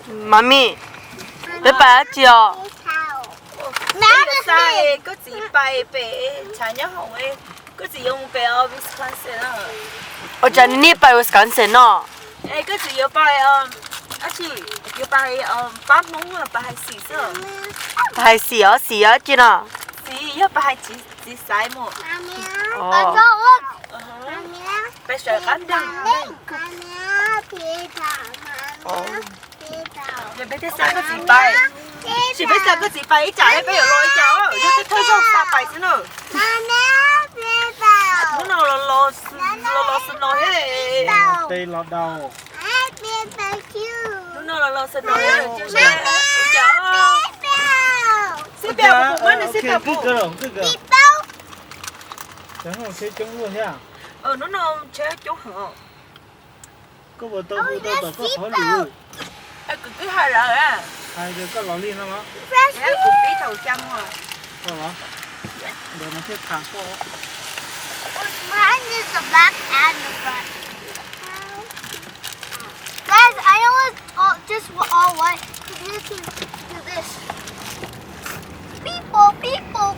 Mami, peb pais dab tsi os? Koj txiv pais pem tshav nyob hoom, koj txiv yuav mus pem Wisconsin. Ua cas nej pais Wisconsin no? Koj txiv yuav pais, yuav pais pab Hmoob, pais hais xim xwb. Pais hais xim os, xim yog dab tsi no? Xim yog pais hais txiv xaiv mus. Pais sawv qab nteeg. Peb thiaj xa koj txiv pais. Tsis peb xa koj txiv pais ib tsam peb yuav los li cas, yog peb thawj zaug xa pais xwb na. Hnub no los los, los los snow thiab. Hnub no los los snow thiab, ua cas? Xib pem, kuv muab nws xib pem mus. Hnub no tsheb coob heev. Koj puas tau hu tau tom koj qhov lwm? Kuv twb hais lawm, hais tias koj los li no los? Kuv pib thaum xya mus. Koj los, ntawd no thiaj tham koj. Guys, I know it's all, just all white. You can do this. People, people,